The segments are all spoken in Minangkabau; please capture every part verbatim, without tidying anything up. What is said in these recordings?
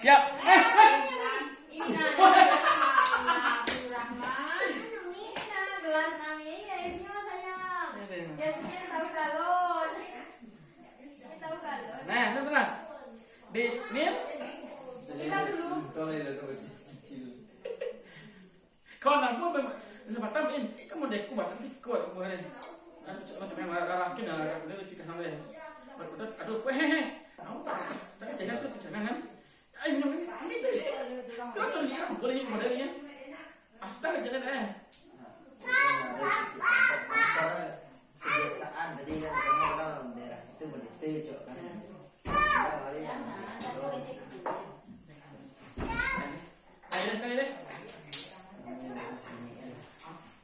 Siap. Eh, eh. Ini nah, Abdurrahman. Ini nah, gelas nang ini, airnya, sayang. Ini. Biasanya tahu galon. Ini tahu galon. Nah, itu tenang. Bismil. Bismillah dulu. Kawan aku memang, macam Batam, eh, kamu dek aku Batam, di kuat aku ni. Nah, macam, macam yang lalaki, nah, aku ni cik kasar dia. Aduh, aduh, weh, hehe. Aku tak, tak kejadian tu, kejadian kan. Ai, minum ini, ini tu. Kau tu lihat, boleh model ni. Astaga, jangan, eh. Kebiasaan tadi kan, kamu kan daerah situ, begitu, cok, kan. Ayo, ayo, ayo.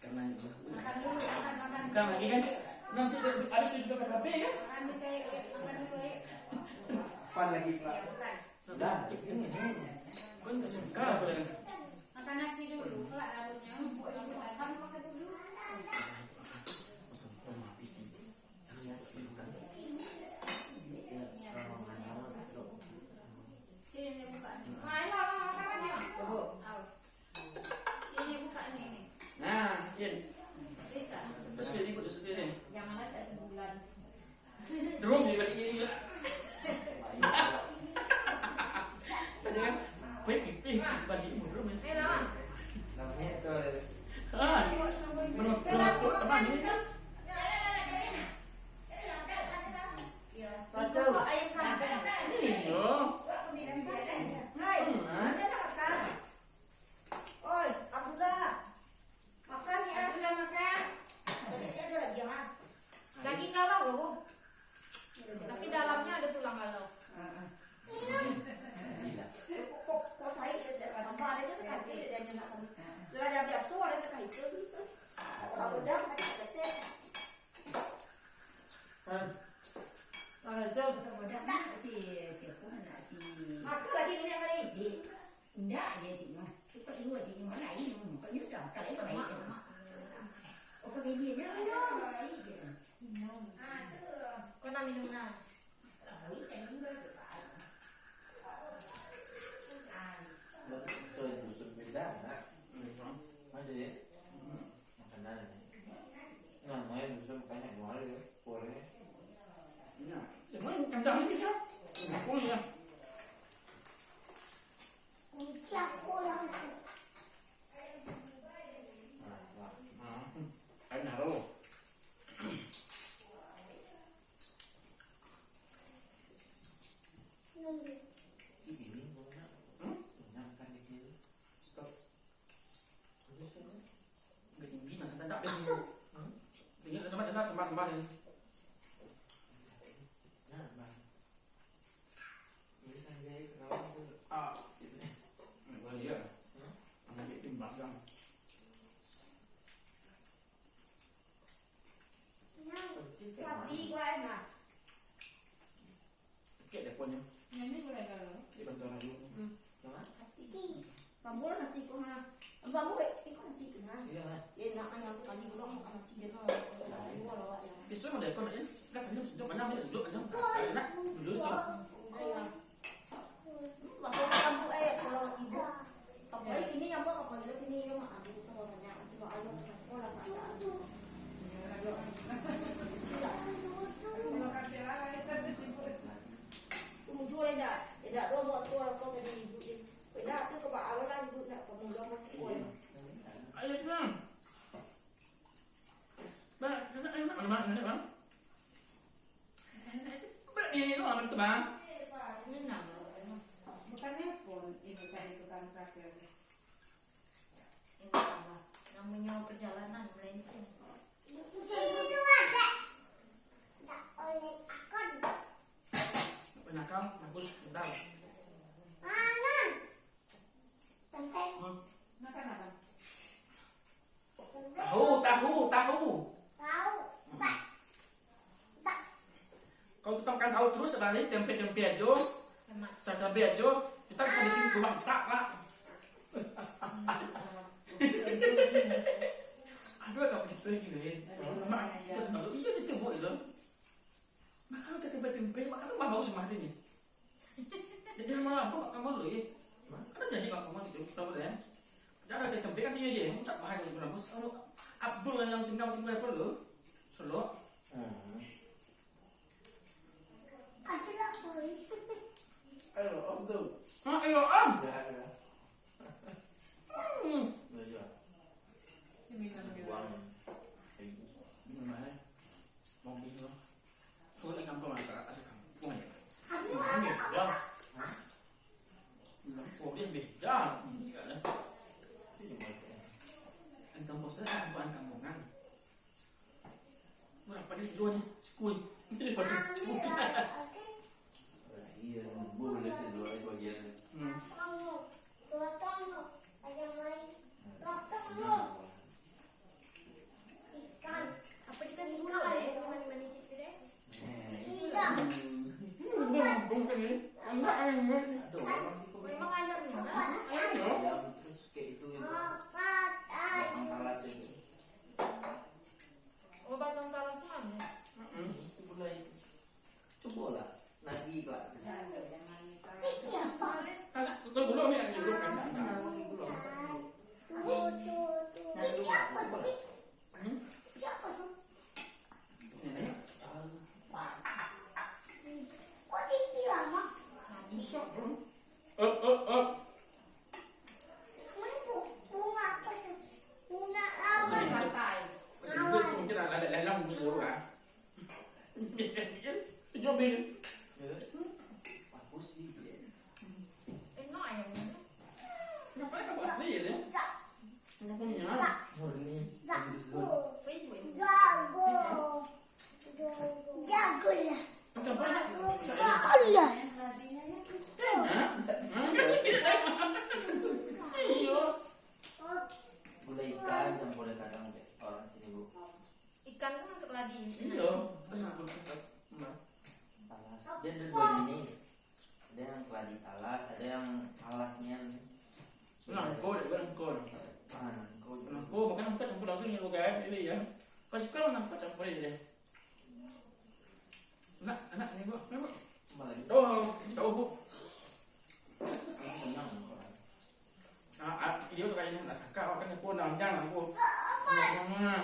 Karena itu. Makan dulu, makan, makan. Bukan lagi, kan? Nanti habis itu kita P K P, kan? Makan dulu, ayo, makan dulu, ayo. Pan lagi, Pak. Ya, bukan. Dah, ini, ini. Kau nggak suka apa dengan? Makan nasi dulu, kelak rambutnya. Kamu makan dulu. Sini, dia buka ni. Nah, ayo, abang makan lagi, ah. Au. Sini, buka ni, ni. Nah, Yin. Bisa. Terus dia ikut di situ ni. Janganlah tak sebulan. Drum di balik ini lah. Tadi kan, pai pipih balik drum ni. Ayo, lawan. Namanya tu. Ah, menurut, menurut teman ini kan. Itu kok ayam kampung. Iyo. Hai, hmm, ah. Oi, Abdullah. Makan ni, ah. Abdullah, makan. Tadi dia ada lagi, ah. Daging kalau, Bu. Tapi dalamnya ada tulang kalau. Kok, kok, kok saik dia tak sabar, dia tu tadi dia nak. Lah, dah biasa orang tu kan itu. Orang udah macam ketek. Ah, Cok. Budak nak si, siapa nak si. Makan lagi ni, Mari. Di, indak je, Cik Nyoh. Ikut dulu, Cik Nyoh. Lain, pokoknya sudah makan lagi, baik je. Oh, kau baby je. Aduh, baik je. Minum. Kau nak minum, nak? Baik, saya minum dulu, Pak. Ah. Betul, betul, beda, nak. Macam je. Makanan ni. Nah, main bisa banyak banget ya, kuahnya. Nah, cuman kandang ini ya. Kuahnya. Kucing pulang. Nah, nah. Ayo naruh. Ini mana? Hmm? Mana makan di sini? Stop. Tinggi, nah, tak, tak, tinggi. Hmm? Tinggi, sama, sama, sama, sama ini. Nah, nah. Ini kan dia sekarang tu. Ah, ini. Ini boleh ya? Hmm? Ambil timbang, kan? Tapi gua enak. Kek deponyo. Nah, ini boleh kalau. Di bantuan ayu. Hmm. Sama? Bambu nasi ko, ha. Bambu, eh, iko nasi ko, ha. Iya, ha. Enak, ha, sakali urang makan nasi, dia mah makan dua lauk, ya. Besok ada apa, Mak, ya? Kan senyum, senyum, banyak, banyak, senyum, senyum. Enak, dulu, sih. Iya. Masuk bambu, eh, kalau ibu. Apalagi kini, ya, Mak, apalagi kini, ya, Mak, aduh, terlalu banyak. Cuma ayo, oh, lah, Mak, ya. Iya. Mujur indak, indak doh motor ko jadi ibu je. Indak tu ka ba-, alah ibu nak pemulung masih kuat. Ayo, Bang. Bang, nak, nak, nak, nak, nak, nak. Bang, ini, ini, ini, Bang. Ini nama, bukannya pun ibu tadi tukang traktir. Ini nama, namanya perjalanan melenceng. Nakal, bagus, bentar. Hmm. Tahu, tahu, tahu. Kalau kita makan tahu terus, ada lagi tempe-tempe aja, cabai aja, kita bisa bikin rumah besar lah. Aduh, tak bisa gitu ya. Mak, iya, itu buat itu. Mak, kalau kita tempe-tempe, mak, kan mah bagus mah ini. Dia Dia malah apa kat kamar lu, eh? Hah? Ada jadi kat kamar itu, kenapa dia? Dia ada di tempat kan dia je, tak mahal dia pun. Abdul yang tinggal, tinggal apa lu? Solo. Hmm. Ayo, Abdul. Hah, ayo, Am? Ya, ya. Hmm. Belajar. Ini minum juga. Buang. Ini mana? Mobil lo. Kau nak kampung ada, ada kampung ya? Ini beda. Hah? Bilang kau dia beda. Ini kan. Ini mana? Kampung saya, kampung kampungan. Murah pada seduanya, sekui. Ini pada sekui. Iya, boleh seduanya bagian. Hmm. Nah, apa dikasih gula deh, manis-manis itu deh? Hmm. Hmm, belum, belum sini. Enggak, enggak. Aduh, orang situ. Memang ayamnya, kan? Ayamnya. Ayam terus kayak itu, itu. Batang talas itu. Oh, batang talasnya manis. Mm-mm. Itu gulai. Cobalah, nanti, Pak. Manis. Kas, kau gula ni, aku gula kan? Nah, aku gula masak dulu. Nah, dulu, cobalah. Hmm? Ini. Bisa, bro. Up, up, up. Bahasa Inggris, bahasa Inggris mungkin lah, lah, lah, lah, lah, lah, Tunjuk, Bil. Bagus, Bil. Enak ayamnya. Kenapa enak sendiri, ya? Kenapa punya? Murni. Jago. Jago lah. Macam mana? Jago lah. Hah? Hah? Iya. Gulai ikan campur dengan orang sini, Bu. Ikan tu masuk keladi. Iya. Talas. Dia ada dua jenis. Ada yang keladi talas, ada yang talas nian. Nangko, dia bilang nangko. Ah, nangko. Nangko, makan nangko campur langsung ni, bukan? Ini ya. Kau suka nangko campur aja deh. Nak, anak ni, Bu. Ni, Bu. Kembali. Oh, tahu, Bu. Aku senang nangko. Ah, ah, dia tu kayaknya nak sakau, kan dia pun nang jang aku. Nah.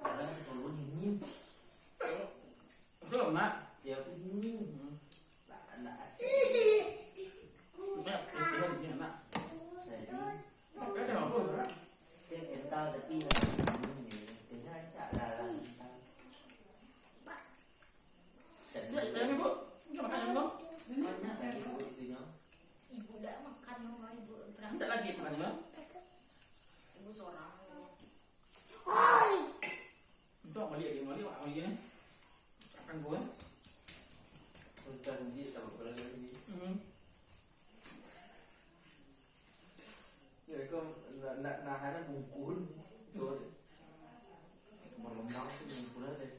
Kadang kalau dingin. Betul, Mak. Ya, aku dingin. Hmm. Nak, nak asik. Nak, nak, nak. Jadi, Dia kental tapi harus minum ni. Dia rancak lah, lah kental. Dia, dia ni, Bu. Dia makan yang belum? Banyak lagi, Bu, itunya. Ibu dah makan, Mama, Ibu terang. Tidak lagi makan, ya? Ibu seorang. Oi. Itu awak balik lagi, balik awak lagi ni. Akan gua. Entah dia tak berapa lagi. Hmm. Ya, kau nak, nak nahan bungkun. So, meremang tu bungkun ada.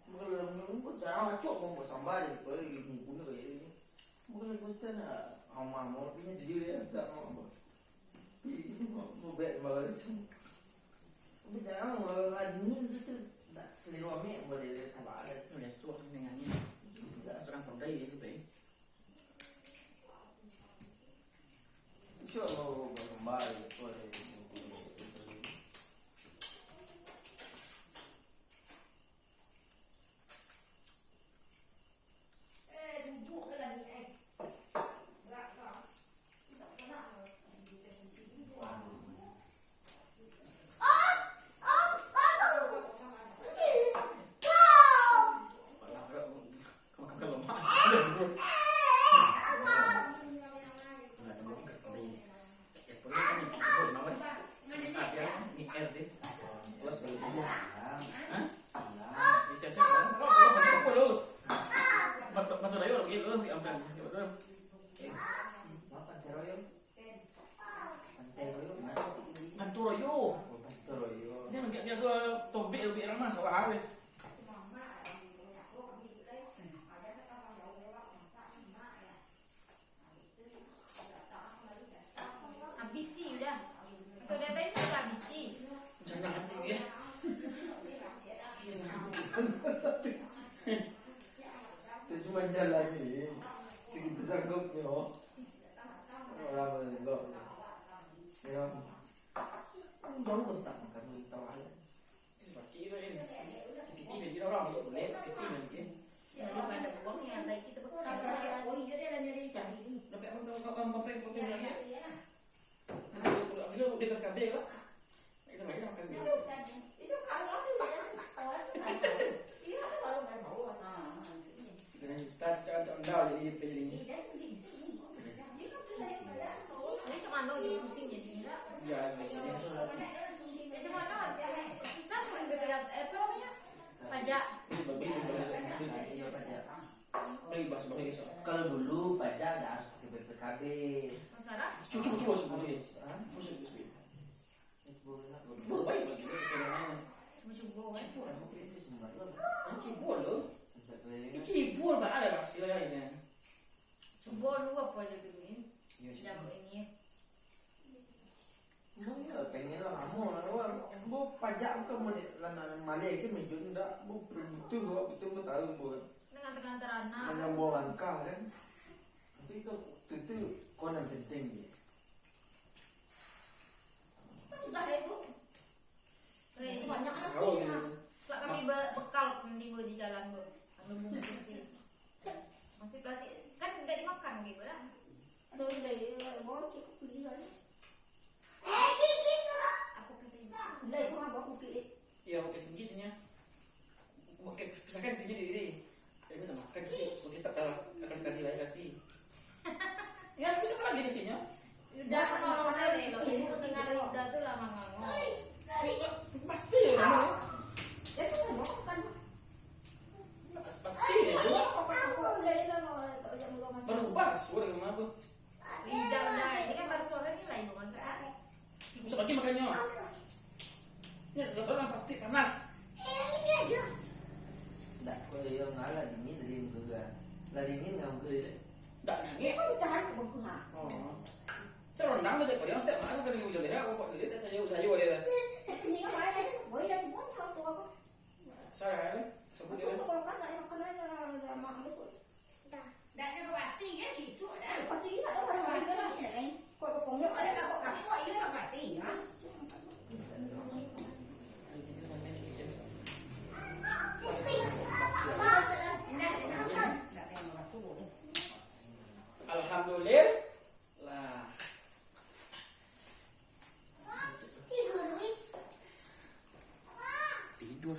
Kalau dalam bungkun, jangan acok kau buat sambal je. Kau lagi bungkun tu kayak ni. Bukan lagi Ustaz nak. Hama mau punya jadi dia tak mau apa. Mau bet malah macam. Tapi jangan malah dingin tu tu. Tak selera ambil buat dia tak ada. Menyusuh dengan ni. Tak seorang pandai dia tu baik. Insya Allah, berkembang. Pantai Royo. Pantai Royo. Dia nak dia dua tobik, tobik ramah sawah habis. Habis sih udah. Kau dah tadi udah habis sih. Jangan aku ya. Itu cuma jalan ni. Segitu sanggupnyo. Orang menggok. Ya. Jauh tak makan tahu. Sakit tu, Im. Sakit ni, dia orang, dia boleh sakit ni, dia. Ya, kalau ada uang yang baik kita bekal. Dapat apa, kau, kau, kau, kau, kau, kau, ya. Anak dia pula, dia udah kabel lah. Kita bagi makan dia. Itu kalau dia makan, tak tahu, tak tahu. Iya, kan baru makan bawah. Ah, maksudnya. Dengan tas cakap tak undang jadi dia punya ni. Ini macam mana dia pusing jadi ni lah? Ya, ya, ya. Macam mana? Susah pun dia kata, eh, apa namanya? Pajak. Ini babi, babi, babi, babi, pajak. Babi, bahasa babi, so. Kalau dulu pajak dah harus pakai B P K B. Masalah? Cuba, cuba, cuba, cuba. Hah? Cuba, cuba, cuba. Bo, baik lagi, dia kata orang. Cuba-cuba, eh. Cuba, aku kira itu sumber tu apa? Cuba lo. Sumber tu, ya. Cuba, bah, ada hasil ya ini. Cuba lu apa aja tu ni? Iya, cuba. Jam ini. Emang iya, pengen lah lama lah, wah. Bo pajak bukan model lah nak maleh ke mejun dak. Bo betul, bo betul, bo tahu, bo. Dengan tekan teranak. Dengan bawa langkah kan. Tapi tu, tu, tu kau yang penting je. Kan sudah, eh, Bu? Hei. Masih banyak nasi, oh, nah. Lah kami be-, bekal nanti, Bu, di jalan, Bu. Anu bungkus sih. Masih plastik. Kan nggak dimakan, Bu, lah. Aduh, udah, ya, bawa kek kopi aja. Aku kopi. Udah, itu mah bawa kopi, eh. Iya, kopi tinggi, nya. Oke, pisahkan itu jadi diri. Ini nama kan sih, kita kalah akan tadi lagi kasih. Ya, bisa lagi di sini. Udah, tolong deh, lo. Ibu dengar Rida tuh lama ngangok. Masih ya, kamu ya? Ya, itu kan bukan. Masih ya, Bu. Apa, apa, udah, udah, udah, udah, udah, udah, udah. Baru pas, udah, kenapa? Udah, udah. Ini kan baru sore nih, lah, Ibu, kan, sekarang. Usah lagi makannyo. Ini sudah barang pasti panas. Dak, kok iyo ngalah dingin dari muka gua. Lah dingin ngau gua. Dak nangis. Kok cahaya ke bengkung, ha? Oh. Cerondang tu, kok yang setiap malam kena udah lihat, kok lihat sayo, sayo dia. Ini kan mana? Boleh dah dibuang, apa, apa? Saya, eh, sebut dia. Masuk ke kulkas, tak ada makanan, ada, ada mak, habis. Dah. Dah ada basi, ya, kisuk dah. Basi ingat dah, barang basi. Basi, ya, kan? Kok kapok, ada kapok-kapok, iya, dah basi, ya. Nah, nah, nah, nah. Alhamdulillah. Tidur.